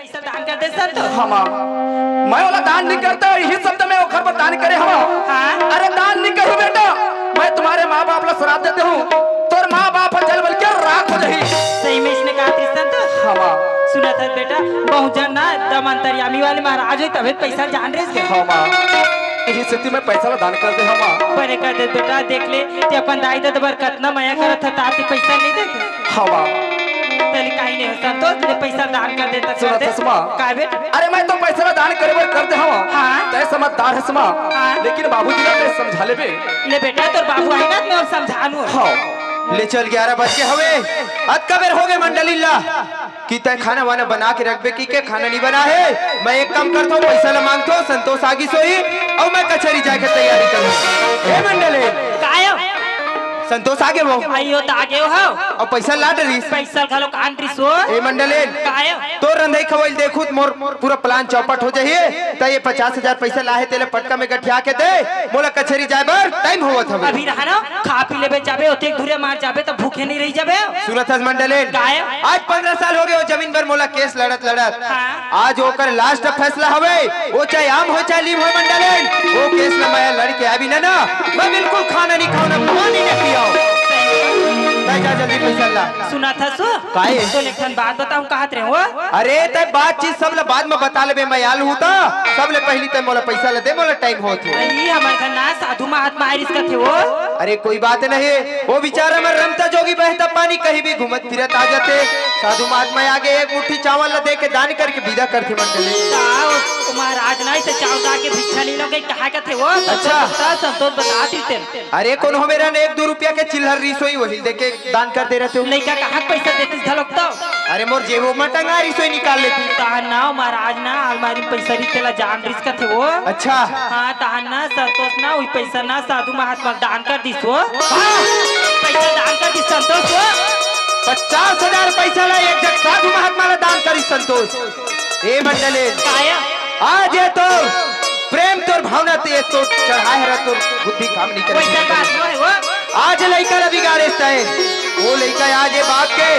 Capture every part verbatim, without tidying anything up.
पैसा दान कर दे संतोष। हाँ माँ, मैं ओला दान नहीं करता, यही शब्द में ओखर बर दान करे हूँ। हाँ। अरे दान नहीं करूँ बेटा, मैं तुम्हारे माँ बाप ला श्राप देते हूँ, तोर माँ बाप जल बल के राख हो जाही। सही में इसने कहा थी संतोष। हाँ माँ। सुना था बेटा, बहुत जन ना दम अंतर्यामी वाले महाराज हो, तबे पैसा जान रहे थे। हाँ माँ, यही स्थिति में पैसा ला दान कर दे हूँ माँ। बने कर दे बेटा, देख ले, ते अपन दाई दद बर कतना मया करत था, ताते पैसा नहीं देते। हाँ माँ। चल, काई नहीं हो संतोष, ले पैसा दान कर देता, सुना कर दे। चश्मा। का बेटा? अरे, मैं तो पैसा ला दान करे बर कर दे हूँ। हाँ। तय समझदार है माँ। हाँ। लेकिन बाबूजी ला तय समझा लेबे। ले बेटा, तोर बाबू आही ना, मैं ओला समझा लूँ। हाँ। ले चल, ग्यारह बज के हवे, अतका बेर हो गए मंडली ला कि तय खाना वाना बना के रखबे कि के खाना नहीं बना है। मैं एक काम करता हूँ, पैसा ला मांगता हूँ, संतोष आगी सोई, और मैं कचहरी जाके तैयारी करूँ। ए मंडली। काय? संतोष आगे वो। आइयो त आगे हो। और पैसा ला डरिस। पैसा घलो कान रिसो। ए मंडलेन। काय? तो रंधई खवई देखुत मोर पूरा plan चौपट हो जाही। त ये पचास हजार पैसा लाहे तेला पटका में गठिया के दे। मोला कचहरी जाए बर time होवत हवे। अभी रहा ना, खा पी लेबे जाबे, ओते धुरे मार जाबे त भूखे नहीं रही जाबे। सुनत हस मंडलेन। काय? आज पन्द्रह साल हो गए वो जमीन बर मोला case लड़त लड़त। हाँ। आज ओकर last फैसला हवे, वो चाहे आम हो चाहे लीम हो मंडलेन, वो case ला मैं लड़ के आबी ना ना, मैं बिल्कुल खाना नहीं खाऊं ना पानी नहीं पियाऊं। तय जा जल्दी पैसा ला। सुना था सो? काहे? तो एक ठन बात बताऊं, कहत रहे हो? अरे तय बातचीत सब ला बाद में बता लेबे, मैं आलू हूं ता, सब ले पहली तय मोला पैसा ला दे, मोला time होत हे। ई हमर घर ना साधु महात्मा आइरिस कथे वो। अरे कोई बात नहीं, वो बेचारा मैं रमता जोगी बहता पानी कहीं भी घूमत फिरत आ जाते। साधु महात्मा आगे एक मुट्ठी चावल ला दे के दान करके विदा करथे मंडली। का ओ महाराज ना इसे चावल दा के भिक्षा नहीं लोगे, कहा कथे वो? अच्छा। संतोष बता, संतोष बता दी तेन। अरे कौन हो मेरा ने एक दो रुपया के चिल्लर रिसोई वही दे के दान कर दे रहते हो। लइका कहाँ पैसा देतीस घलोक तो? अरे मोर जेबो में टंगा रिसोई निकाल लेती। तहान ना ओ महाराज ना अलमारी में पैसा रिस तेला जान रिस कथे वो। अच्छा। हाँ तहान ना संतोष ना वही पैसा ना साधु महात्मा दान कर दिस वो। हाँ। पैसा दान कर दिस संतोष वो। पचास हजार पैसा ला एक जग साधु महात्मा ला दान करिस संतोष। ए मंडलेन। काया? आज ये तो प्रेम तोर भावना ते तो चढ़ाए हरा तोर बुद्धि काम नहीं करे। वैसा बात नहीं है वो। आज लइका ला बिगाड़े तय। वो लइका आज ये बाप के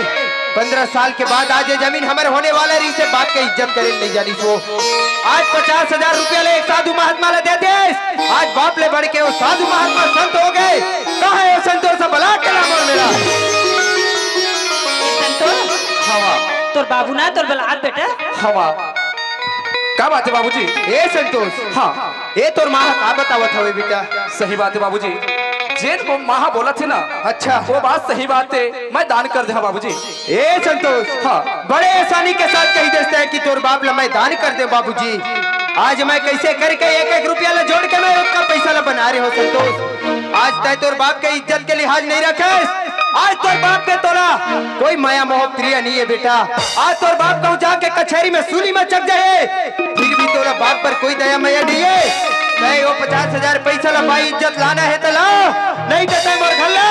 पन्द्रह साल के बाद आज ये जमीन हमर होने वाला रही से बाप के इज्जत करे नहीं जानी सो। आज पचास हजार रुपया ले एक साधु महात्मा ला दे दे। आज बाप ले बढ़ के वो साधु महात्मा संत हो गए। कहाँ है वो संतोष बला के ला मोर मेरा। संतोष? हाँ। तोर बाबू ना तोर बलात बेटा। हाँ। का बात है बाबूजी? ए संतोष। हाँ। ए तोर माँ का बतावत हवे बेटा? सही बात है बाबूजी, जेन वो माँ बोलत हे ना। अच्छा। वो बात सही बात है, मैं दान कर दे हाँ बाबूजी। ए संतोष। हाँ। बड़े आसानी के साथ कही देता है कि तोर बाप ला मैं दान कर दे बाबूजी। आज मैं कैसे करके एक एक रुपया ला जोड़ के मैं उसका पैसा ला बना रहे हो संतोष। आज तय तोर बाप के इज्जत के लिहाज नहीं रखे। आज तोर बाप के तोला कोई मया मोह प्रिय नहीं है बेटा। आज तोर बाप कहूँ जाके कचहरी में सूली में चक जाए, फिर भी तोला बाप पर कोई दया मया नहीं है। तय वो पचास हजार पैसा ला भाई इज्जत लाना है तो ला, नहीं तो तय मोर घर ले।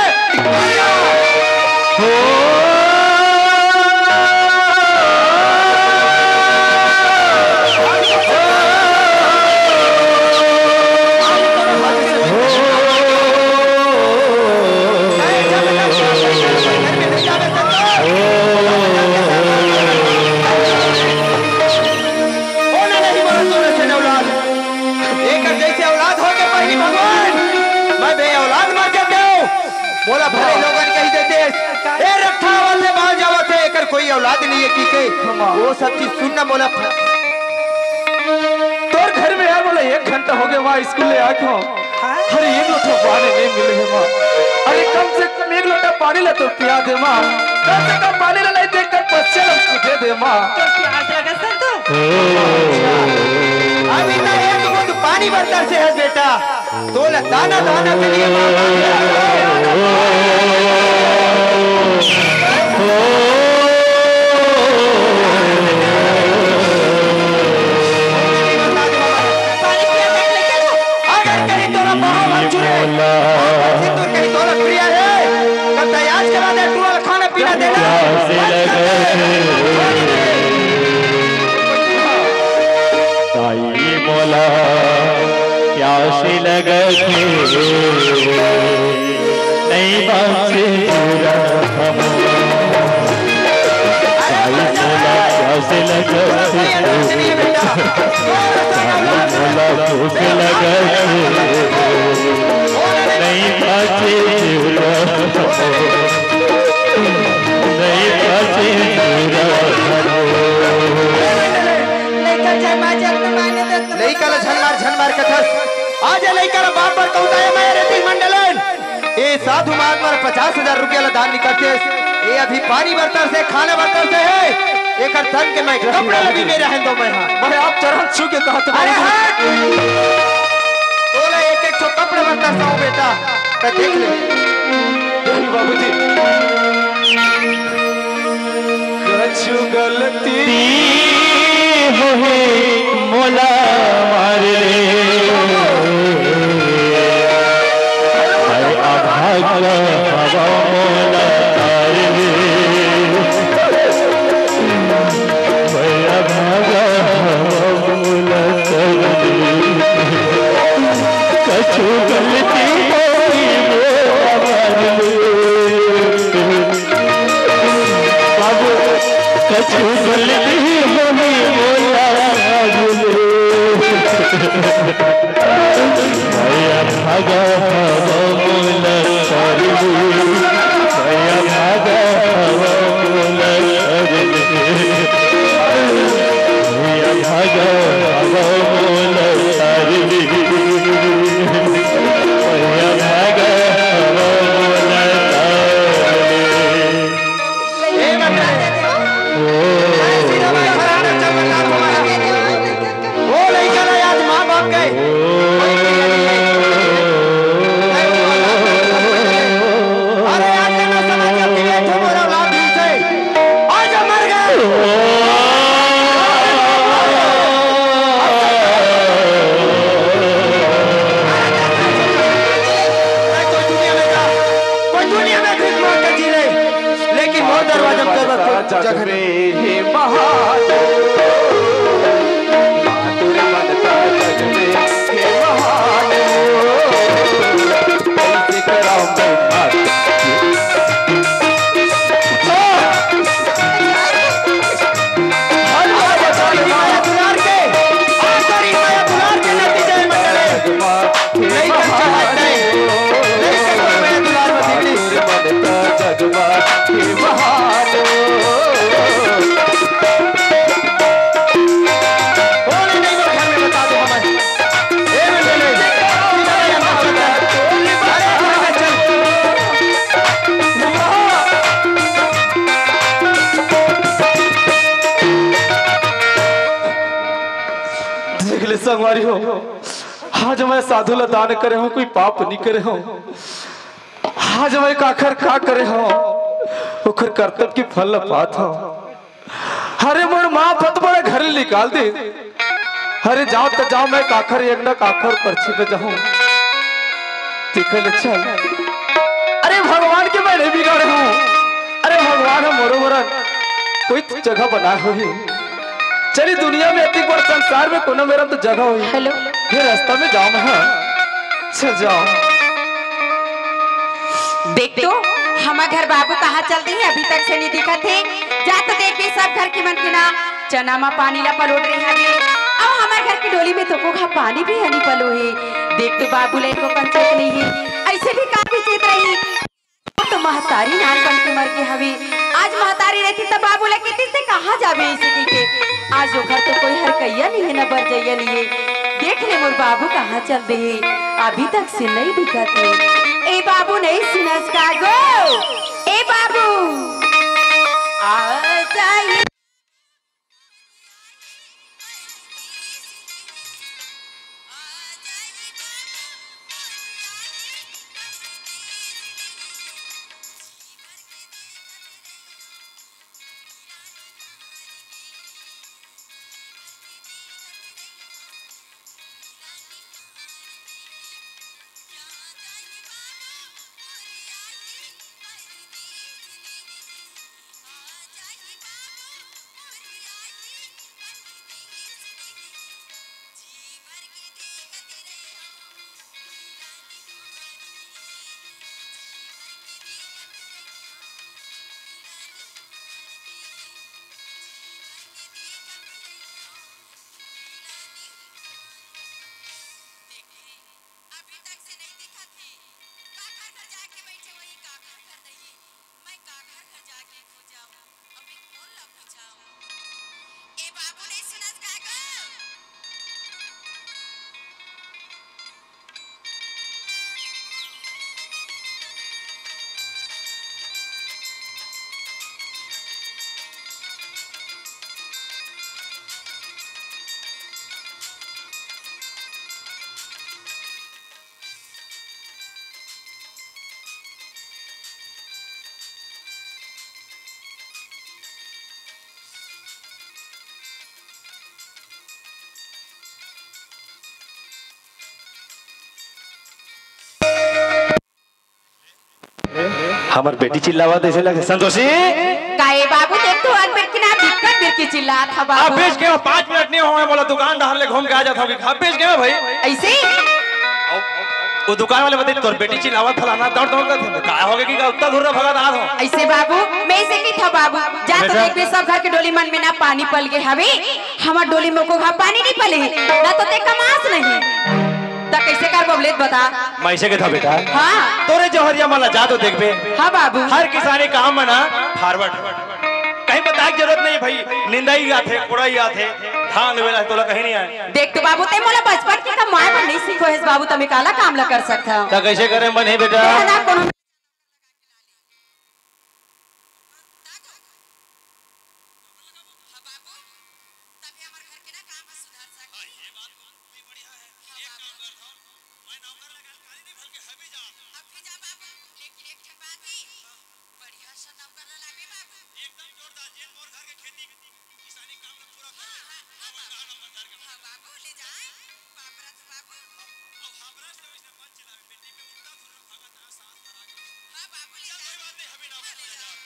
होना नहीं बोला तूने से औलाद। एकर जैसे औलाद हो के पहली भगवान, मैं बे औलाद मर जाते हूँ। मोला भले लोगन कही देते, ए रखा आवत है, बाहर जावत है, एकर कोई औलाद नहीं है, ठीक है? वो सब चीज सुनना मोला। तोर घर में यार मोला एक घंटा हो गया, वहाँ स्कूल ले आके हूँ। अरे एक लोटा पानी नहीं मिले है माँ। अरे कम से कम एक लोटा पानी ला तो पिया दे माँ। कम से कम पानी ला नहीं देख कर पश्चाताप तुझे दे माँ। तो प्यास लगा संतोष। अभी तो एक बूंद पानी बरतर से है बेटा। तोला दाना दाना के लिए माँ बाप ने अगर कहीं तोरा बाहों भर चुरे, अगर सिंदूर कहीं तोरा प्रिय है, तब तो आज के बाद टूअल खाना पीना देना। ताई मोला प्यास लगत हे, नहीं बाँचे पूरा हम। ताई मोला प्यास लगत हे, मोला भूख लगत हे, नइ बाचे झूरा, नइ बाचे झूरा। लइका ला झन मार, झन मार कथस। आज ए लइका ला बाप बर कहुताय मैं रे तीन मंडलन। ए साधु महात्मा ला पचास हजार रुपया ला दान नइ करतेस। ए अभी पानी बर तरसे, खाना बर तरसे हे। एकर तन के मैं कपड़ा ला भी नइ रहन दंव मैं हा। मैं आप चरण छू के कहत हंव। अरे हट! तोला एक एक ठो कपड़ा बर तरसाहूं बेटा, त देख ले। नहीं बाबूजी। कछु गलती होही मोला मार ले, अरे अभागा हवंव मोला तार ले, मैं अभागा हवंव मोला तार ले, कछु गलती होही मोला मार ले। बाबू, कछु गलती होही मोला मार ले। मैं अभागा हवंव मोला तार ले। मैं अभागा हवंव मोला तार ले। मैं अभागा हवंव मोला तार ले। मैं अभागा हवंव मोला तार ले। ए मंडल। ओ। ओ लइका ला आज माँ बाप के। अरे आज ना समाज के लिए ठो मोर औलाद दिल से। आज मर गए। कोई दुनिया में जा, कोई दुनिया में भीख मांग के जी ले, लेकिन मोर दरवाजा में तो कोई जगह नहीं। हे महादेव, मातुर मनता जग में, हे महादेव, कैसे कराऊं मैं मातुर हर बार बता दे माया दुलार के, आखिरी माया दुलार के नतीजे में मंडले। नहीं कर चाहत नहीं, नहीं कर माया दुलार में बिगड़ी। जगवा के महादेव। बोले नहीं वो घर में बता दे हमें। ए मंडले, अरे, अरे, चल। देख ले संगवारी हो, आज मैं साधु ला दान करे हंव, कोई पाप नहीं करे हंव। आज मैं काखर का करे हंव, ओखर करतब के फल ला पात हंव। अरे मोर माँ पत मोला घर ले निकाल दे। अरे जाओ त जाओ, मैं काखर एक ना काखर परछी पे जाहूं। देखे ले चल। अरे भगवान के मैं नहीं बिगाड़े हंव। अरे भगवान ह मोरो बरन कोई तो जगह बनाए होही। चली दुनिया में अतिक बड़ संसार में कोनो मेर तो जगह होही। हेलो। ये रास्ता में जाओ मैं, हाँ। चल जाओ। देख तो, हमर घर बाबू कहाँ चल दे हे, अभी तक से नहीं दिखत हे। जा तो देख बे, सब घर के मन के ना चना म पानी ला पलोट रहे हवे। अउ हमर घर के डोली में तो कोखा पानी भी ह नहीं पलो हे। देख तो बाबू ला एको कन चेत नहीं हे, ऐसे भी का भी चेत रही। तो महतारी नान बन के मर गे हवे। आज महतारी रहती त बाबू ला कितिस ते कहाँ जाबे ऐसे कहिके। आज ओखर तो कोई हरकैया नहीं हे ना बरजैया नहीं हे। देख ले मोर बाबू कहाँ चल दे हे, अभी तक से नहीं दिखत हे। ए बाबू नहीं सुनस का गो? ए बाबू। आ जाइए। हमर बेटी चिल्लावत अइसे लगे, संतोषी। का ए बाबू, देख तो अन बिरकी ना बिरकी बिरकी चिल्लात हव अब बाबू। बेच के पाँच मिनट नहीं होए, बोला दुकान डहर ले घूम के आ जात हव कि अब बेच के भाई। अइसे? वो दुकान वाले बताई, "तोर बेटी चिल्लावत फलाना दौड़ दौड़ कर थे।" का हो गया कि का उत्ता धुर्रा भगा दार हो? अइसे बाबू, मैं अइसे कहित हव बाबू, जा तो बेटा। देख बे सब घर के डोली मन में ना पानी पल गे हवे, हमर डोली में को घा पानी नहीं पले, ना तो ते कमास नहीं। त कइसे करबो ले बता। मैं अइसे कहित हव बेटा। हाँ। तोरे जौहरिया मन ला जा तो देखबे। हाँ बाबू। हर किसानी काम में ना forward। कहीं बताए के जरूरत नहीं भाई, निंदाई आथे, कोड़ाई आथे, धान लुए ला तोला कहीं नहीं आए। देख तो बाबू, ते मोला बचपन के कमाए बर नहीं सिखो हेस बाबू, त मैं काला काम ला कर सकत हव। त कइसे करे मन हे बेटा? ना कोनो हाँ, ये बात तो बहुत बढ़िया है। एक काम करता हूँ, मैं नौकर लगा, काली नहीं, बल्कि हबी जा। अब भी जा बाबू, लेकिन एक ठे बात ही, बढ़िया सा नौकर ला लागे बाबू। एकदम जोरदार, जेन मोर घर के खेती, किसानी काम ला पूरा कर दे। हाँ, हाँ, हाँ, बाबू। नौकर घर के। हाँ, बाबू, ले जाए, बाप रे, बाबू। अब हमरा से वैसे मत चिल्लावे, बेटी पे उतना थोड़ा भगत आ, साथ भरा के। हाँ, बाबू, ले चल, जाए। कोई बात नहीं, हबी नौकर हाँ, ले ले जाए। जाए।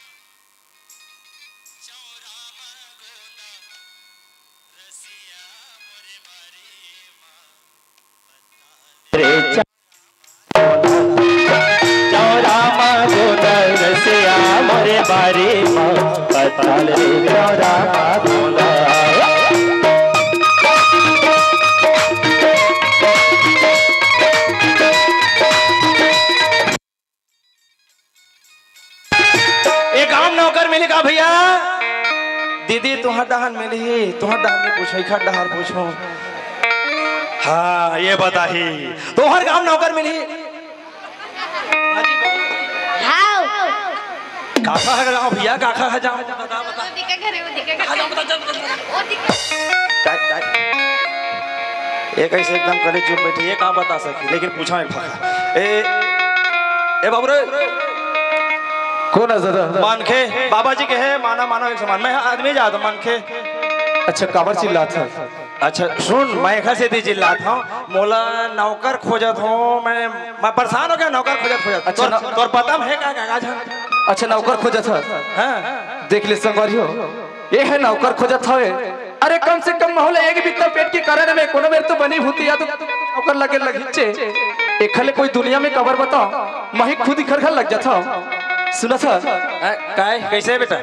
रे चा-, चौरा मा गोदर से आ मोरे बारी मा, पताल रे चौरा मा गोदर। ए गांव नौकर मिली का भैया? दीदी, तुहर डहर मिली, तुहर डहर में पूछो, इखर डहर पूछो। हाँ, ये बताही, तुहर गांव नौकर मिली? हाँ। काखा है गांव भैया, काखा है जाओ, बता, बता। ओदी के घरे, ओदी के घरे। कहाँ जाओ, बता, बता, बता। ओदी के टाइट, टाइट। एक ऐसे एकदम कड़ी चुप बैठी है, का बता सकी, लेकिन पूछा एक फाका। ए, ए बाबू रे। कौन है दादा? मनखे, बाबा जी के है, माना, माना एक समान। मैं आदमी जात मनखे। अच्छा, काबर चिल्लात है? अच्छा, सुन, मैं एखर सेती चिल्लात हूँ, मोला नौकर खोजत हूँ, मैं, मैं परेशान हो गया नौकर खोजत, खोजत। अच्छा, तोर, नौ- तोर पता में है का, का, का, का? अच्छा, नौकर खोजत है। हाँ। देख ले संगवारी हो, ये है नौकर खोजत हवे। अरे कम से कम मोला एक बित्ता पेट के कारण में कोनो मेर तो बनी भूती या तो नौकर लगे लगिचे। एखले कोई दुनिया में कबर बताओ, मही खुद इखर घर लग जाता। सुना था? हैं, काय? कैसे बेटा?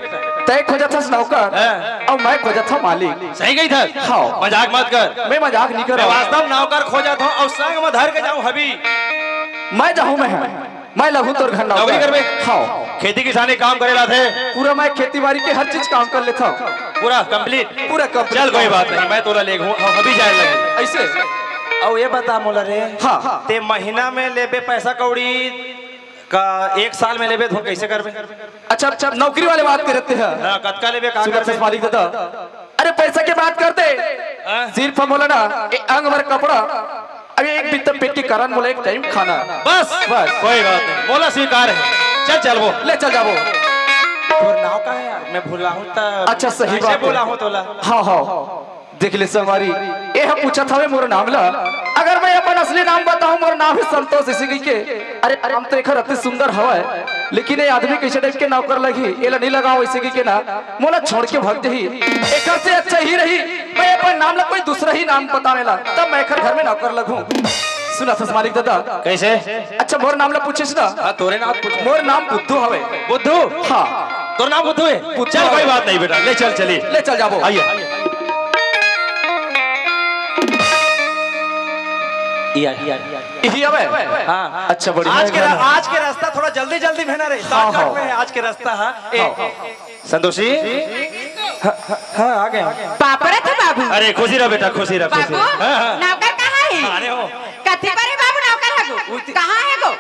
तय खोजत हस नौकर, हाँ। अउ मैं खोजत हूँ मालिक। सही कही था। हाँ। मजाक मत कर। मैं मजाक नहीं कर मैं रहा। वास्तव नौकर खोजत हूँ अउ संग में धर के जाऊँ हबी। मैं जाहूँ मैं। मैं लगहूँ तोर घर नौकर। नौकरी करबे? हाँ। खेती किसानी काम करे लाथे? पूरा मैं खेती बाड़ी के हर चीज काम कर लेता हूँ। पूरा complete? पूरा complete। चल कोई बात नहीं, मैं तोला लेगहूँ, हम अभी जाए लगे। ऐसे? अउ ये बता मोला रे, हाँ। ते महीना में लेबे पैसा कौड़ी का एक साल में लेबे तो कैसे करबे? अच्छा, अच्छा, नौकरी वाले बात करते हैं। हाँ, कतका लेबे, का सुबह से करबे? मालिक दादा, अरे पैसा के बात करते, हाँ? सिर्फ मोला ना, ए, अंग भर कपड़ा, अभी एक बित्ता पेट के कारण मोला एक टाइम खाना। बस, बस। कोई बात नहीं, मोला स्वीकार है। चल, चल वो। ले चल जाबो। तोर नाव का है यार? मैं भुला हूँ त अच्छा, सही कैसे बात है। भुला हूँ तोला? हाँ, हाँ। देख ले संगवारी, ए ह पूछत हवे मोर नाम ला। अगर मैं अपन असली नाम बताऊं, मोर नाम है संतोष, इसी कहिके। अरे, नाम तो एखर अति सुंदर हवय, लेकिन ये आदमी कैसे टाइप के नौकर लगही, एला नहीं लगाओ इसी कहिके ना, मोला छोड़ के भग जही। एखर से अच्छा ही रही, मैं अपन नाम ला कोई दूसरा ही नाम बतावे ला, तब मैं एखर घर में नौकर लगहूं। सुना सस मालिक दादा। कैसे? अच्छा, मोर नाम ला पूछिस ना? हाँ, तोरे नाम पूछ। मोर नाम बुद्धू हवे। बुद्धू? हाँ। तोर नाम बुद्धू है? बुद्धू चल, हवे। कोई बात नहीं बेटा, ले चल, चली। ले चल जाबो। आइए। ये आइए। यही हवे? हाँ। अच्छा, बढ़िया आज के है। रा-, आज के रास्ता थोड़ा जल्दी, जल्दी में ना रे। हाँ, shortcut हाँ। में है आज के रास्ता, हाँ। ए, हाँ। संतोषी? हाँ, हाँ, हाँ, आ गए। पापड़ थे बाबू। अरे, खुशी रह बेटा, खुशी रह, खुशी बाबू, रह। हाँ, हाँ। नौकर कहाँ है? अरे हो। कथी पर है बाबू नौकर है गो? कहाँ है गो?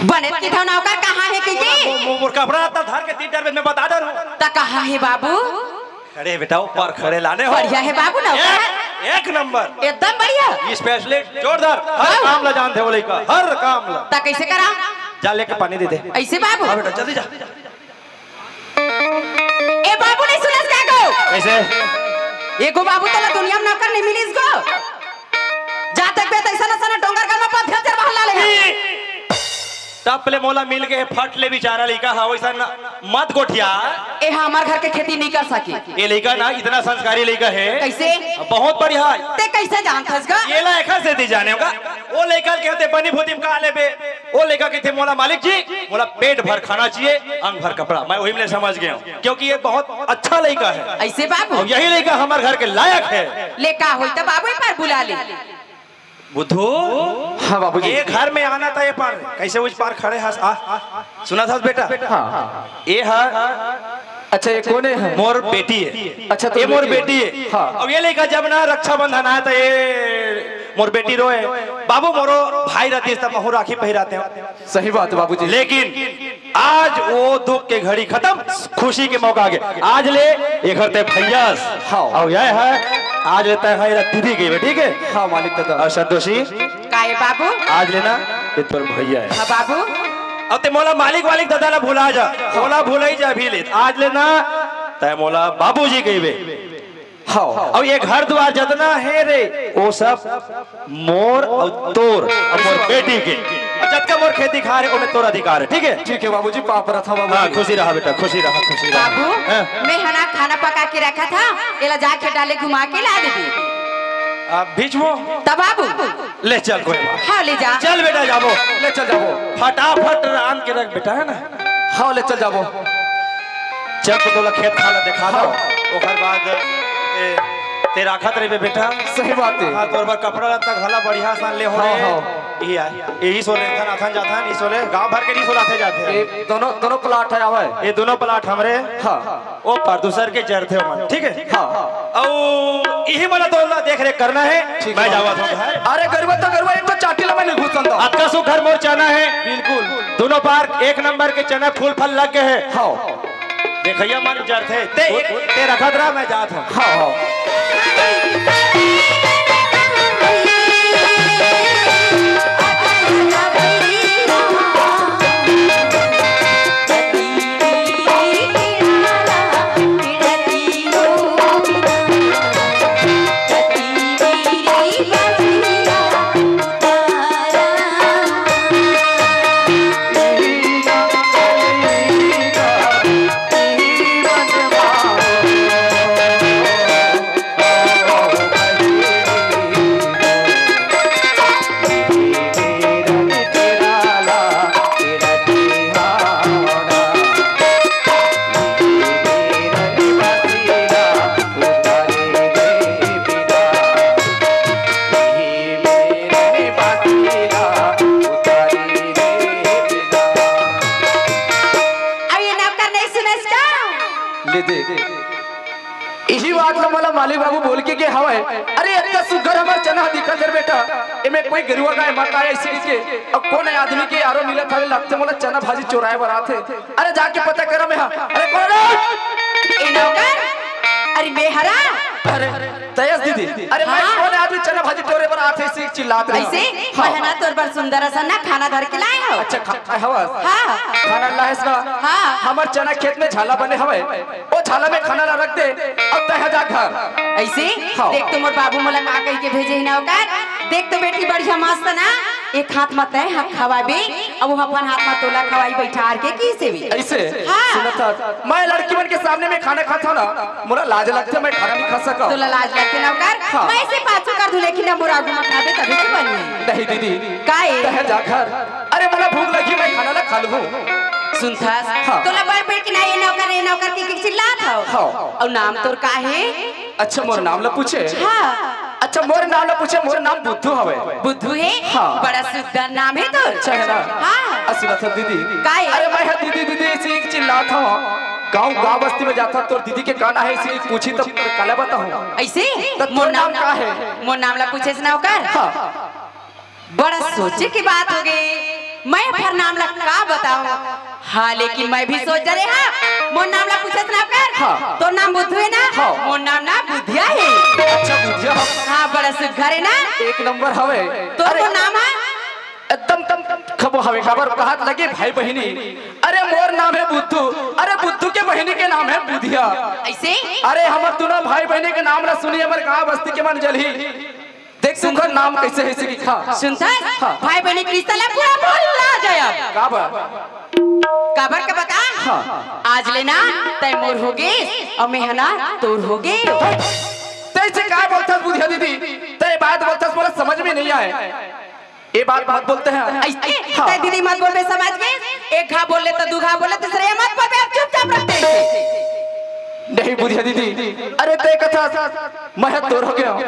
बने की था नौकर कहाँ है की की? मो-, मो-, मोर कपड़ा आता धर के तीन डर में बता डर। त कहाँ है बाबू? खड़े बेटा, ऊपर खड़े लाने हो। बढ़िया है बाबू नौकर। एक, एक नंबर। एकदम बढ़िया। Specialist, जोरदार। हर हाँ। काम ला जानते हो लइका, हर काम ला। त कैसे करा? जा लेके पानी दे दे। ऐसे बाबू? हाँ बेटा, जल्दी जा। ए बाबू नहीं सुनस का गो? कैसे? एगो बाबू तोला दुनिया में नौकर नहीं मिलिस गो। जा तक बे तैसा न सना डोंगर गल में पथर चर बहला ले। तब ले मोला मिल गए फट ले बिचारा लइका ह, वइसन मत गोठिया। ए ह हमर घर के खेती नहीं कर सके। ये लइका ना इतना संस्कारी लइका हे। कइसे? बहुत बढ़िया हे। ते कइसे जानथस गा? ये ला एखर सेती जाने का। वो लइका ल कहते बनी भूती म का लेबे? वो लइका कहते मोला मालिक जी, मोला पेट भर खाना चाहिए, अंग भर कपड़ा। मैं वही में समझ गया हूँ, क्योंकि ये बहुत अच्छा लइका हे। अइसे बाबू? अउ यही लइका हमर घर के लायक हे। ले का होई त बाबू, एक बार बुला ले। बुद्धू, हाँ बाबूजी। ये घर में आना था, ये पार कैसे उस पार खड़े हस? आ, सुनत हस बेटा? हाँ। ये ह अच्छा, ये कोन हे? मोर बेटी हे। अच्छा, तो ये मोर बेटी हे। बेटी हे। हाँ। अब ये लइका जब ना रक्षाबंधन आय त ये मोर बेटी रोए, "बाबू, मोरो भाई रहतिस त महू राखी पहिरातेंव।" सही बात हे बाबूजी। लेकिन आज वो दुख के घड़ी खतम, खुशी के मौका आ गे। आज ले एखर ते भैया अस। हाँ। अउ ये हे, आज ले तैं ह एला दीदी कहिबे, ठीक हे? हाँ मालिक दादा। अउ संतोषी, काय बाबू? आज ले ना ये तोर भैया हे। हाँ बाबू। अउ ते मोला मालिक वालिक दादा ला भुला जा, मोला भुलाई जा अभी ले। आज ले ना तैं मोला बाबूजी कहिबे। हाँ। अउ ये घर दुवार जतना हे रे, वो सब मोर अउ तोर अउ मोर बेटी के। अउ जतका मोर खेती खार हे, ओमे तोर अधिकार हे, ठीक हे? ठीक हे बाबूजी, पाँव परत हँव बाबूजी। हाँ, खुशी रहा बेटा, खुशी रहा, खुशी रहा। बाबू, हाँ। मैं ह ना खाना पका के रखत हँव, एला जाके डाले घुमा के ला देबे। आ, बीच में? त बाबू। ले चल कोई बात। हाँ, ले जा। चल बेटा, जाबो। ले चल जाबो। फटाफट रांध के रख बेटा, हे ना? हाँ, ले चल जाबो। चल तो तोला खेत खार ला देखा दो। हाँ। ओकर बाद, ए, ते राखत रहिबे बेटा। सही बात हे। हाँ, तोर बर कपड़ा लत्ता घला बढ़िया सान ले हो हाँ, रे। हाँ। इही आय। इही सो लेथन, आथन जाथन, इही सो ले। गाँव भर के नहीं सो लाथे जाथे। ये दोनों, दोनों प्लाट हे, आवे। ये दोनों प्लाट हमरे। हाँ। ओ पार दूसर के जरथे ओमन, ठीक हे? हाँ। अउ इही मन ला तो देख रेख करना हे। ठीक मैं हे। जावत हँव घर। अरे गरुवा तो गरुवा, एक तो चाटी ला मैं नहीं घुसन दँव। अतका सुघर मोर चना हे। बिल्कुल। दोनों पार एक नंबर के चना फूल फल लग गए हे। हाँ। देखइया मन जरथे। ते, ते रखत रहा, मैं जात हँव। हाँ, हाँ। अरे नौकर नहीं सुनस का? ले देख, इही बात ला मोला माली बाबू बोल के गे हवय। अरे, अतका सुघर हमर चना दिखत हे बेटा, एमे कोई गरुवा गाय माता हे अइसे कहिके। अब कोन आदमी के आरो मिलत हवे, लगथे मोला चना भाजी चोराय बर आथे। अरे, जाके पता करा मैं हा। अरे, कोन हे? ए नौकर, अरे, मैं हरा। अरे, तयस दीदी, अरे, मैं हाँ। कोन आदमी चना भाजी चोरे बर आथे, अइसे चिल्लात रहा। अइसे? हाँ। मैं ना तोर बर सुंदर असन ना खाना धर के लाय हँव। अच्छा, खा-, हवस? हाँ। खाना लायस ना? हाँ। हमर चना खेत में झाला बने हवय। ओ झाला में खाना ला रख दे, अब तैं हा जा घर। अइसे? हाँ। देख तो मोर बाबू मोला का कहि के भेजे हे नौकर। देख तो बेटी बढ़िया मस्त ना, एक हाथ म तैं हा खवाबे, अउ वो अपन हाथ म तोला खवाई बइठार के किसे भी। अइसे? हाँ। सुनत हस, मैं लड़की मन के सामने में खाना खाथँव ना, मोला लाज लगथे, मैं खाना नहीं खा सकँव। तोला लाज लगथे नौकर? हाँ। मैं अइसे पाछू कर दूँ, लेकिन अब मोर आगू म खाबे तभी तो बनी। नहीं दीदी। काहे? तैं हा जा घर। अरे मोला भूख लगही, मैं खाना ला खा लूँ। सुनथस? हाँ। तोला बड़ बड़ के ना ए नौकर, ए नौकर कहिके चिल्लात हँव। हाँ। अउ नाम तोर का हे? अच्छा, मोर नाम ला पूछे? हाँ। अच्छा, मोर नाम ला पूछे, मोर नाम बुद्धू हवय। बुद्धू हे? हाँ। बड़ा सुंदर नाम हे तोर। अच्छा हे ना? हाँ। अ, सुनत हस दीदी? का हे? अरे, मैं हा दीदी, दीदी अइसे चिल्लात हँव। गाँव, गाँव बस्ती में जाथँव, तोर दीदी के का नाम हे अइसे पूछही त काला बताहूँ। अइसे? त तोर मोर नाम नाम का हे? मोर नाम ला पूछेस नौकर? हाँ। बड़ा सोचे के बात होगे। मैं अपन नाम ला का बतावँव? हाँ, लेकिन मैं भी सोच डरे हँव। मोर नाम ला पूछेस नौकर? हाँ। तोर नाम बुद्धू हे ना? हाँ। मोर नाम ना बुधिया हे। अच्छा, बुधिया। हाँ, बड़ा सुघर हे ना? एक नंबर हवय। तोर अरे, तो नाम हे? एकदम तम खबो हवे, काबर कहत लगे भाई बहिनी। अरे मोर नाम हे बुद्धू, अरे बुद्धू के बहिनी के नाम हे बुधिया। अइसे? अरे हमर दूनों भाई बहिनी के नाम ला सुनही हमर गाँव बस्ती के मन जलही। देख सुघर नाम कइसे हे, अइसे लिखा। सुनथस? हाँ। भाई बहिनी के रिश्ता ला पूरा मोहल्ला तय अब। काबर? काबर के बता? हाँ। आज ले ना तय मोर हो गे अउ मैं ह ना तोर हो गे। तइसे काय बोलथस बुधिया दीदी? तय बात बोलथस, मोला समझ में नहीं आए। ये बात मत बोलते हैं। अइसे? हाँ। तय दीदी मत बोलबे, समझ गे? एक घा बोले त दू घा बोले, तीसरे मत बोलबे, अब चुपचाप रख दे। नहीं बुधिया दीदी, अरे तय कथस मैं ह तोर हो गे हंव,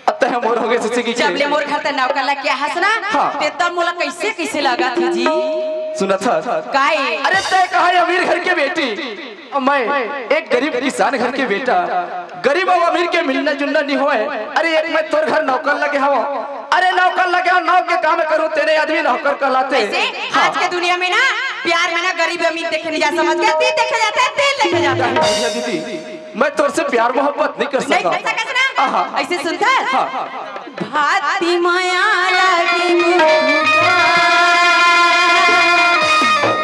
अब तय ह मोर हो गे हस कहिके। जब ले मोर घर तय नौकर लगे हस ना, हाँ। तय तब मोला कइसे कइसे लागथे जी। सुनत हस? काय? अरे तय कहे अमीर घर के बेटी, अउ मैं एक गरीब किसान घर के बेटा। गरीब अउ अमीर के मिलना जुलना नहीं होय। अरे एक मैं तोर घर नौकर लगे हंव, अरे नौकर लगे हंव, नाव के काम करूं, तेने आदमी नौकर कहलाथे। अइसे? हाँ। आज के दुनिया में ना प्यार में ना गरीब अमीर देखे नहीं जा, समझ गे? दिल देखे जाथे, दिल देखे जाथे। नहीं बुधिया दीदी, मैं तोर से प्यार मोहब्बत नहीं कर सकंव। नहीं कर सकस ना? आहा। अइसे सुनथस? हाँ। भाती माया लागे बुआ,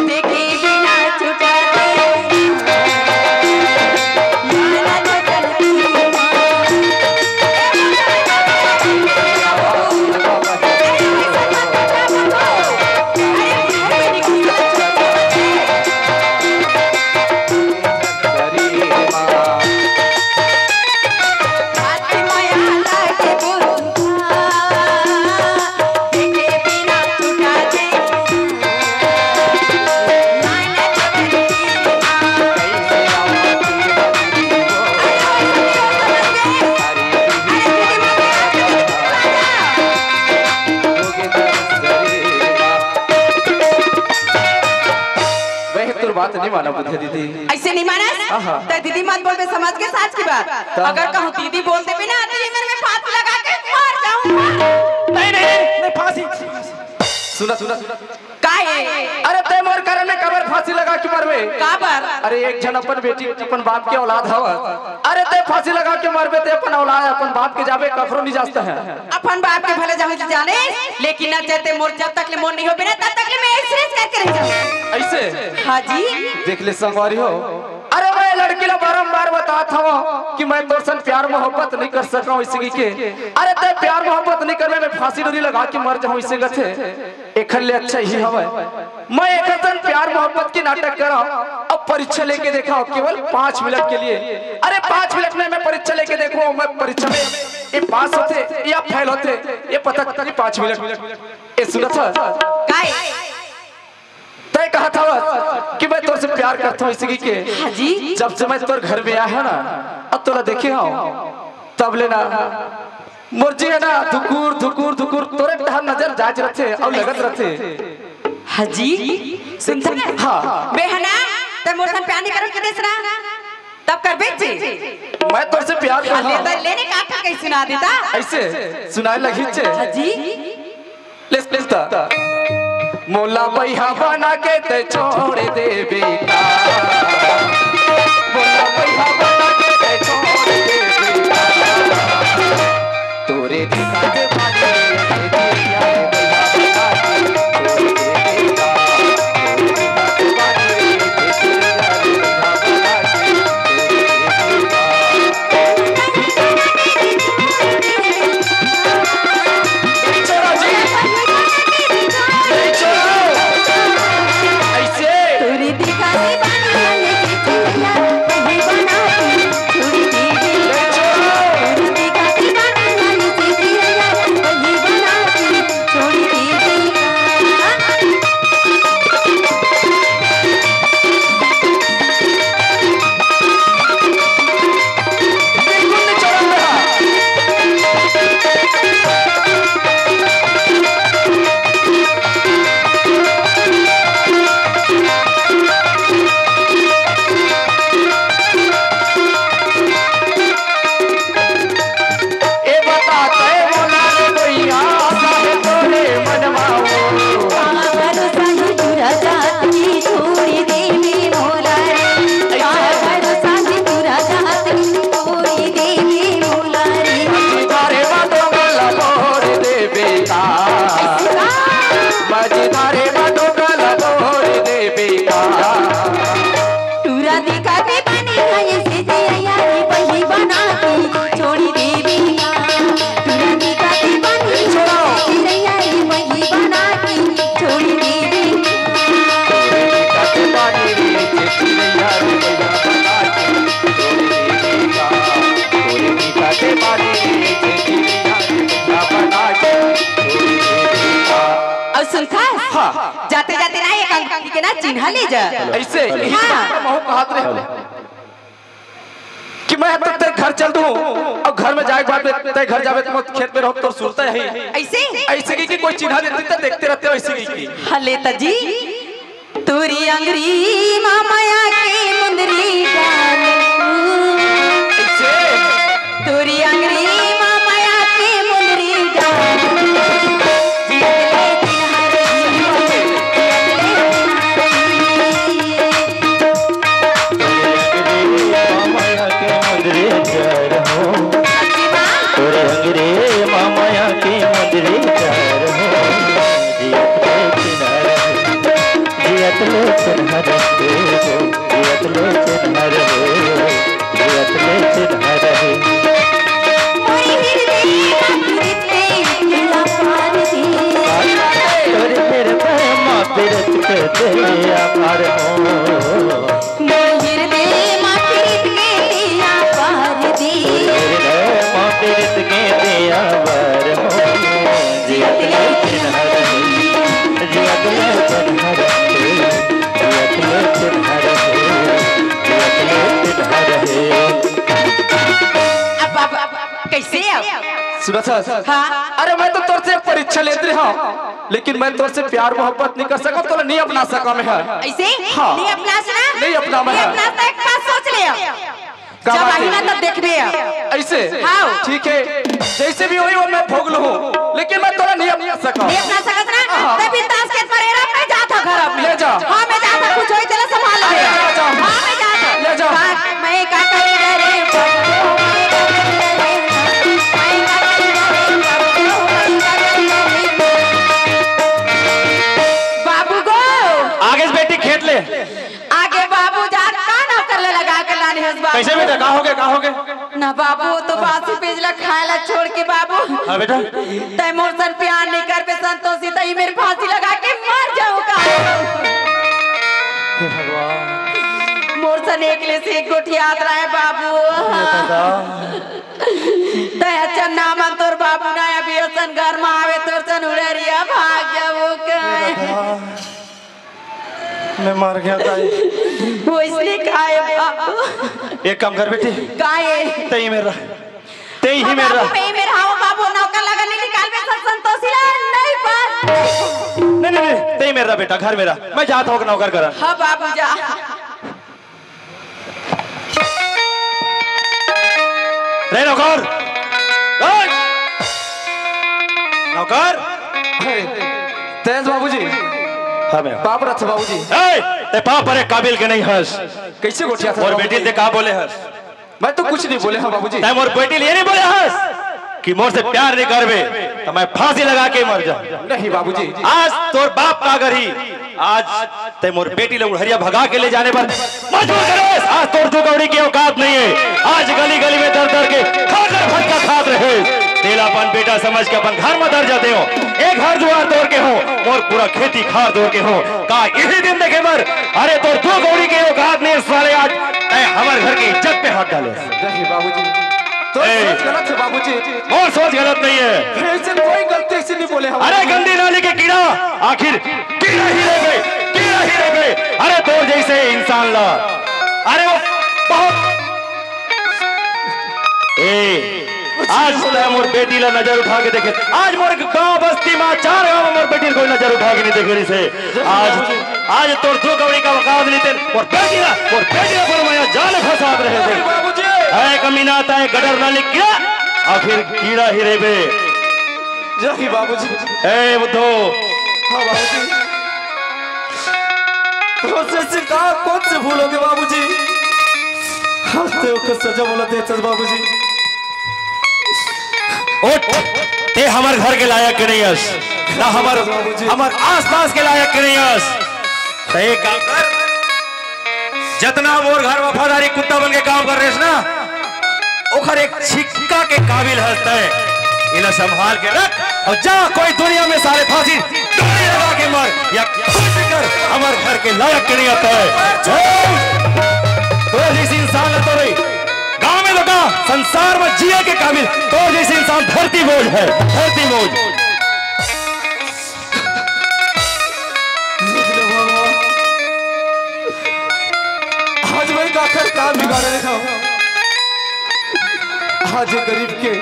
देखे बिना छुटा दे। मैं तोर बात नहीं मानंव बुधिया दीदी। अइसे नहीं मानस? आहा। तय दीदी मत बोलबे, समझ गे साँच के बात। त? अगर कहूँ दीदी बोल देबे ना, त ये मेर में फांसी लगा के मर जाहूँ। नहीं, नहीं, नहीं, फांसी। सुना, सुना, सुना। काय? अरे तय मोर कारण में काबर फांसी लगा के मरबे? काबर? अरे एक झन अपन बेटी, अपन बाप के औलाद हवस। अरे तय फांसी लगा के मरबे, तय अपन औलाद, अपन बाप के जाबे, कखरो नहीं जासत हे। अपन बाप के भले जाहूँ जी जाने, लेकिन ना जब तय मोर, जब तक ले मोर नहीं होबे ना, तब तक ले मैं अइसने करके रह जाहूँ। अइसे? हाँ जी। देख ले संगवारी हो, अरे मैं लड़की ला बारंबार बतात हंव कि मैं तोर सन प्यार मोहब्बत नहीं कर सकंव अइसे कहिके। अरे तय प्यार मोहब्बत नहीं करबे, मैं फांसी डोरी लगा के मर जाहूँ अइसे कथे। एखर ले अच्छा इही हवय, मैं एखर सन प्यार मोहब्बत के नाटक करंव, अब परीक्षा लेके देखंव केवल पाँच मिनट के लिए। अरे पाँच मिनट में मैं परीक्षा लेके देखहूँ, मैं परीक्षा में ये पास होथे या फेल होथे, ये पता चलही पाँच मिनट। ए सुनत हस? काय? तय कहत हवस कि मैं तोर से प्यार करत हंव अइसे कहिके। हाँ जी। जब से मैं तोर घर में आए हंव ना, अउ तोला देखे हंव, तब ले ना मोर जी हे ना धुकुर धुकुर धुकुर तोरे डहर नजर जात रथे अउ लगत रथे। हाँ जी। सुनत हस? हाँ। मैं ह ना, तय मोर सन प्यार नहीं करत कहिस ना, तब करबे जी। मैं तोर से प्यार करत हंव। ले त ले ने का कहिके सुना देता। अइसे सुनाए लगही चे। हाँ जी। ले, ले त। मोला बइहा बना के तय छोड़ देबे का? मोला बइहा बना के तय छोड़ देबे का? तोरे देखा दे पानी, ए बता तय मोला रे भइया, काहे तोरे मनवा ओ। काबर साही तुरा जात की छोड़ी देबे मोला रे। काबर साही तुरा जात की छोड़ी देबे मोला रे। मझधारे मा डोंगा ला बोर देबे का। मझधारे मा डोंगा ला बोर देबे का। टूरा दिखा के बनी है ये से जिया यारी बही बना के छोड़ी देबे का। टूरा दिखा के बनी है ये से जिया यारी बही बना के छोड़ी देबे हाँ। जाते जाते ना एक अंगूठी के ना चिन्हा ले जा। ऐसे ही हाँ। तो महू कहत रहे कि मैं तो तेरे घर चल दूं और घर में जाए के बाद में तेरे घर जावे तो मैं खेत में रहूं तो सुरता है। ऐसे? ऐसे की, की कोई चिन्हा देती तो देखते रहते हो ऐसे की, की। हले तजी। तोरी अंगरी मा मया के मुंदरी डालू। ऐसे? तोरी अंगरी मा मया के मुंदरी डालू। जियत ले चिन्हा रही, जियत ले चिन्हा रही। तोरे अंगरे मामया के मुंदरी प्यार हो। सच्ची बात। तोरे अंगरे मामया के मुंदरी प्यार हो। जियत ले चिन्हा रहे, जियत ले चिन्हा रहे, जियत ले चिन्हा रहे, जियत ले चिन्हा रहे। मोरे हृदय मा फिरत के तेला पार दे। तोरे हृदय मा फिरत के तेला पार हो। मोर हृदय मा फिरत के तेला पार दे। हृदय मा फिरत के तेला पार हो। जियत ले चिन्हा रहे, जियत ले चिन्हा रहे, जियत ले चिन्हा रहे, जियत ले चिन्हा रहे। अब, अब, अब, अब कैसे अब? सुनत हस? हाँ। अरे मैं तो तोर से एक परीक्षा लेत रहे हंव, लेकिन मैं तोर से प्यार मोहब्बत नहीं कर सकंव, तोला नहीं अपना सकंव मैं ह। ऐसे? हाँ। नहीं अपना सकंव? नहीं अपना मैं ह। नहीं अपना सकंव, एक बात सोच ले अब। का जब बात आही है? ना तब देखबे अब। ऐसे? हाँ। ठीक है, जैसे भी होही वो मैं भोग लूं, लेकिन मैं तोला नहीं अपना सकंव। नहीं अपना सकत ना? हाँ। तब बिंदास के परे रह, मैं जात हंव घर अब। ले जा। हाँ, मैं जात हंव, कुछ होही तेला संभाल ले। अरे, ले जा। हाँ, मैं जात हंव। ले जा। का मैं का करी रे बाबू, मैं का करी रे, मैं का करी रे बाबू, मैं का करी रे। बाबू गो। आगे से बेटी खेत ले। आगे बाबू जात का नौकर ले लगा के लाने हस बाबू। कैसे बेटा, का होगे, का होगे? ना बाबू, वो तो बासी पेज ला खाए ला छोड़ के बाबू। हाँ बेटा। तैं मोर सन प्यार नहीं करबे संतोषी, त ई मेर फांसी लगा के मर जाहूं का। हे भगवान। मोर सन एक ले से एक गोठियात रहे बाबू। हे दादा। तैं अचन ना मन तोर बाबू ना अभी असन घर मा आवे तोर सन उड़रिया भाग जाबो का। हे दादा। मैं मर गया दाई। वो इसने कहा है बाबू। एक काम कर बेटी। का है? तैं ही मेर रह। तैं ही मेर रह। बाबू, मैं ही मेर रह हूँ बाबू, नौकर लगा नहीं निकाल में सब संतोषी ला नहीं पर। नहीं, नहीं, नहीं, तैं ही मेर रह बेटा, घर में रह। मैं जात हंव नौकर करा। हाँ बाबू जा। रे नौकर! ए! नौकर! अरे, तेज बाबूजी। हाँ, मैं। पाप रथ बाबूजी। ए! तैं पाप भरे काबिल के नहीं हस। कैसे गोठियात हस मोर बाबूजी? बेटी ल तैं का बोले हस? मैं तो कुछ नहीं बोले हंव बाबूजी। तैं मोर बेटी ल ये नहीं बोले हस कि मोर से प्यार नहीं करबे, त मैं फांसी लगा के मर जाहूं। नहीं बाबूजी। आज तोर बाप का अगर ही आज तैं मोर बेटी ला उड़हरिया भगा के ले जाने बर मजबूर करेस। आज तोर दू कौड़ी के औकात नहीं है। आज गली गली में दर दर के खाकर भटका खात रहे। तेला अपन बेटा समझ के अपन घर में दर जाते हो। एक घर दुआर तोर के हो, मोर पूरा खेती खार तोर के हो। का यही दिन देखे बर? अरे तोर दू कौड़ी के औकात नहीं है साले। आज तैं हमर घर के इज्जत पे हाथ डाले। नहीं बाबूजी, तो ए। सोच गलत है बाबूजी। मोर सोच गलत नहीं है। फिर से कोई गलती से नहीं बोले हम। अरे गंदी नाली के कीड़ा, आखिर कीड़ा ही रहिबे, कीड़ा ही रहिबे। अरे तोर जैसे इंसान ला, अरे वो बहुत ए, आज तैं मोर बेटी ला नजर उठा के देखे। आज मोर गांव बस्ती मा चार गांव में मोर बेटी ला कोई नजर उठा के नहीं देखे रहिसे। आज, आज तोर दू कौड़ी का औकात नहीं तें मोर बेटी ला, मोर बेटी ला पर मैं जाल फंसात रहे थे। बाबूजी। ऐ कमीना, तैं गटर नाली कीड़ा, आखिर कीड़ा ही रहिबे। जय बाबूजी। ए बुद्धू। हाँ बाबूजी। तोर से का कौन से भूल होगे बाबूजी? हंसते होकर सजा बोला देते बाबूजी। उठ, तैं हमर घर के लायक के नहीं हस, ना हमर, बाबूजी। हमर आसपास के लायक के नहीं हस। तैं एक काम कर, जतना मोर घर वफादारी कुत्ता बन के काम कर रहे ना, ओखर एक छिक्का के काबिल हस तैं। इला संभाल के रख और जा, कोई दुनिया में साले फांसी डोरी लगा के मर या कुछ कर, हमर घर के लायक के नहीं आता है। तोर जैसे इंसान तो नहीं, गांव में लोग संसार में जिए के काबिल, तोर जैसे इंसान धरती बोझ है, धरती बोझ। अरे देखो, आज ये गरीब के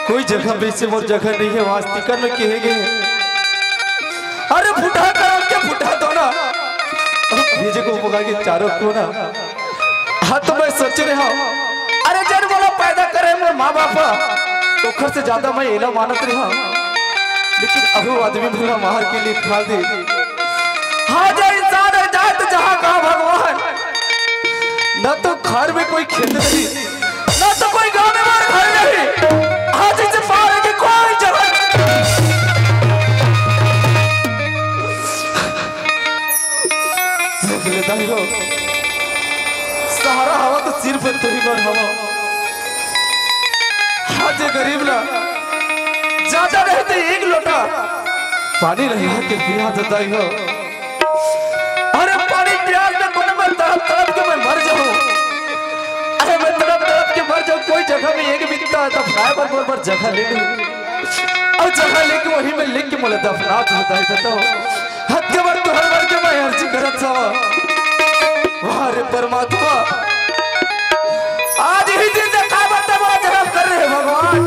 कोई जगह, वैसे मोर जगह नहीं है, वहाँ स्पीकर में कहे गए। अरे फुटहा करो के फुटहा दो ना, ये जो को मुगा के चारों को ना। हाँ, तो मैं सोच रहे हूँ, अरे जन बोला पैदा करे मोर माँ बाप, ओखर से ज्यादा मैं एला मानत रहा, लेकिन अहू आदमी भला मार के लिए खा दे। हाँ, जो इंसान है जात जहाँ का भगवान, ना तो घर में कोई खेत नहीं, ना तो कोई गांव में मोर घर नहीं। आज इसे पार के कोई जगह नहीं। दाई हो, सहारा हवा तो सिर पर तो ही मर हवा। आज ये गरीब ना ज्यादा नहीं तो एक लोटा पानी नहीं के पिया दे दाई हो। अरे पानी प्यास में कोने में तड़प तड़प के मैं मर जाऊं। अरे मैं तड़प तड़प के मर जाऊं, कोई जगह में एक बित्ता दफनाए बर मोर बर जगह ले लूं। अउ जगह लेके वहीं में लिख के मोला दफना दे दाई हो। हत्या बर तुहर बर के मैं अर्जी करत हवा। वाह रे परमात्मा, आज ही दिन देखा बता बड़ा जन्म कर रहे भगवान,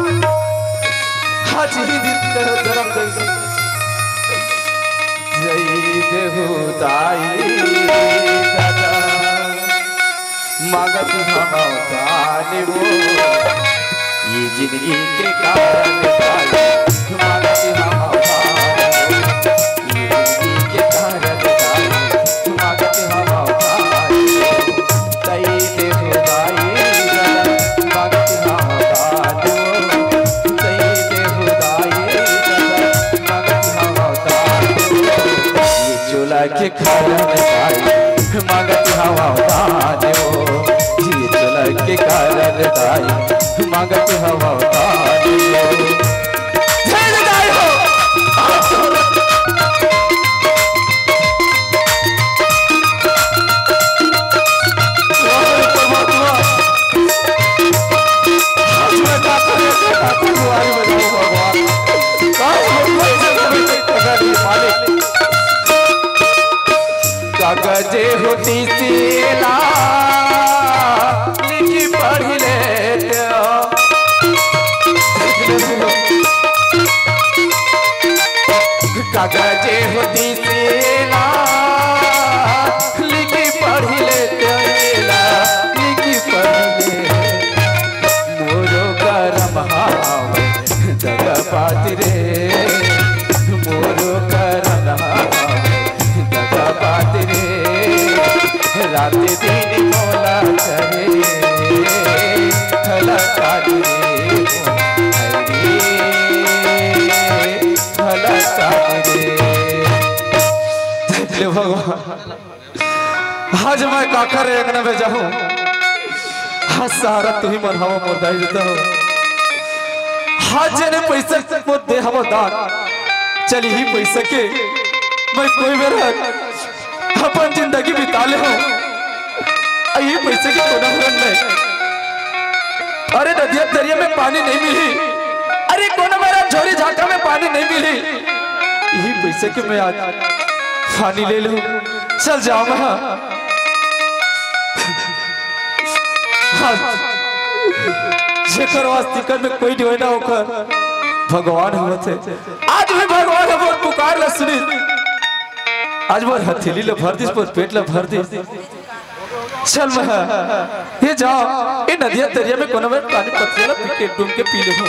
आज ही दिन कर जन्म दे। जय देहु दाई दादा, मांगत हम दान वो, ये जिंदगी के कारण दाई, मांगत हम दान वो। ये जिंदगी के कारण दाई, मांगत हम दान वो। दई दे हो दाई दादा, मांगत हम दान वो। दई दे हो दाई दादा, मांगत हम दान वो। ये चोला के कारण दाई, मांगत हम दान वो। ये चोला के कारण दाई, मांगत हम दान वो। जय दाई हो। कागजे होती सीला लिखी पढ़ी लेते हो। कागजे होती सीला लिखी पढ़ी लेते हो, लिखी पढ़ी ले। मोरो करम हावे दगा बात रे, मोरो करम हावे दगा बात रे। रात दिन मोला करे खला काली रे, हरी खला काली रे। ले भगवान, आज मैं काकर अंगना में जाहूं, आज सहारा तुही मन हवा मोर दाई देता हो। आज जेने पैसा मोर दे हवा दान, चल यही पैसा के मैं कोई बेरा अपन जिंदगी बिता ले हूं। यही पैसा के कोनो हरन नहीं। अरे नदिया दरिया में पानी नहीं मिली, अरे कोनो मेरा झोरी झाका में पानी नहीं मिली। यही पैसा के मैं आज पानी ले लूं, चल जाओ मैं। हाँ। हाँ। जेकर वास्तिकन में कोई नहीं होय ना, ओकर भगवान होवत हे। आज भी भगवान हमर पुकार ला सुनी। आज मोर हथेली ला भर दिस, मोर पेट ला भर दिस। चल मैं, ये जाओ, ये नदिया तरिया में कोनो में पानी पत्थर ला पी के, डूम के पी ले हूँ।